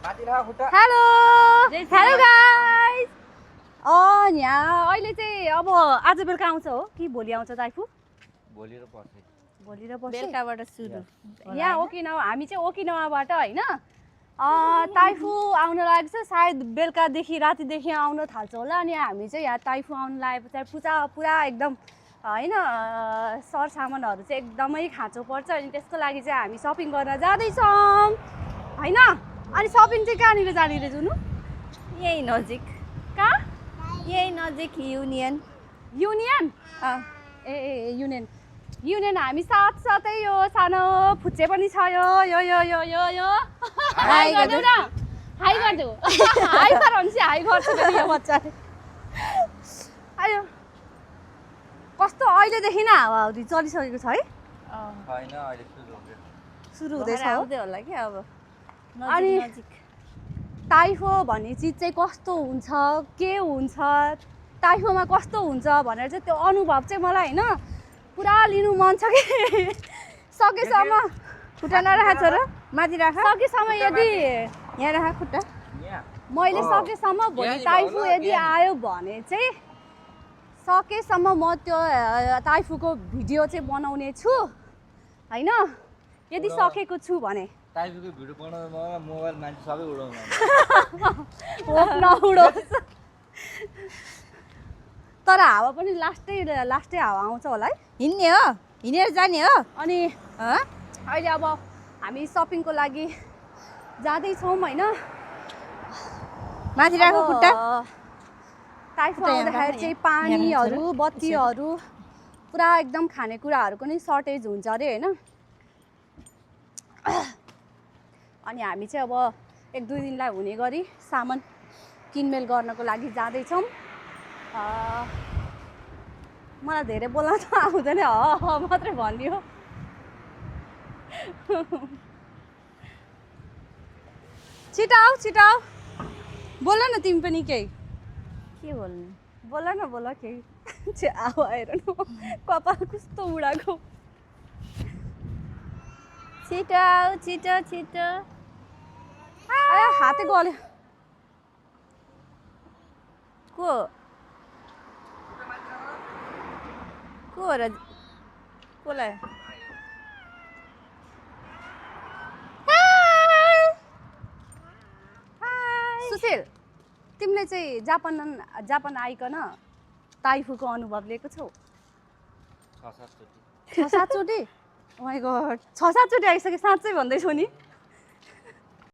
hello hello guys यहाँ अहिले चाहिँ अब आज बेलुका आउँछ हो कि भोलि आउँछ टाइफु भोलि र पर्सि बेलुकाबाट सुरु यहाँ ओकिनावा हामी चाहिँ ओकिनावाबाट हैन टाइफु आउन लागेको छ सायद बेलुकादेखि रातिदेखि आउन थाल्छ होला अनि हामी चाहिँ यहाँ टाइफु आउन लागेपछि पुरा एकदम हैन सरसामानहरू चाहिँ एकदमै खाँचो पर्छ अनि त्यसको लागि चाहिँ हामी सपिङ गर्न जाँदैछौँ हैन अनि सपिङ चाहिँ कहाँनिर जाने रे जुनु यही नजिक कहाँ यही नजिक युनियन ए युनियन हामी साथसाथै यो सानो फुच्चे पनि छ यो हाई गर्दौ न हाई गर्दौ हाई गराउँछ हाई गर्छ फेरि यो बच्चाले आयो कस्तो अहिलेदेखि नै हावाहुरी चलिसकेको छ है हैन अहिले सुरु हुँदैछ आउँदै होला कि अब अनि टाइफो भन्ने चिज चाहिँ कस्तो हुन्छ के हुन्छ टाइफोमा कस्तो हुन्छ भनेर चाहिँ त्यो अनुभव चाहिँ मलाई हैन पुरा लिनु मन छ कि सकेसम्म खुट्टा नराख छोरा माथि राख सकेसम्म यदि यहाँ राख खुट्टा मैले सकेसम्म भोलि टाइफो यदि आयो भने चाहिँ सकेसम्म म त्यो टाइफोको भिडियो चाहिँ बनाउने छु हैन यदि सकेको छु भने टाइफोको भिडियो बनाउनमा मोबाइल मान्छे सबै उडाउनु नउडोस् तर हावा पनि लास्टै हावा आउँछ होला है हिँड्ने हो हिँडेर जाने हो अनि अहिले अब हामी सपिङको लागि जाँदैछौँ हैन माथि राख खुट्टा टाइफो आउँदाखेरि चाहिँ पानीहरू बत्तीहरू पुरा एकदम खानेकुराहरूको नि सर्टेज हुन्छ अरे हैन अनि हामी चाहिँ अब 1-2 दिनलाई हुने गरी सामान किनमेल गर्नको लागि जाँदैछौँ मलाई धेरै बोल्न त आउँदैन मात्रै भनिदियो छिटाउ बोल न तिमी पनि केही के बोल्नु बोल केही आएर न कपाल कस्तो उडाएको छिटो हातै गल्यो को हो र कोलाई सुशील तिमीले चाहिँ जापान आइकन टाइफुको अनुभव लिएको छौ 6-7 चोटि 6-7 चोटि ओ माय गॉड 6-7 चोटि आइसके साँच्चै भन्दैछौ नि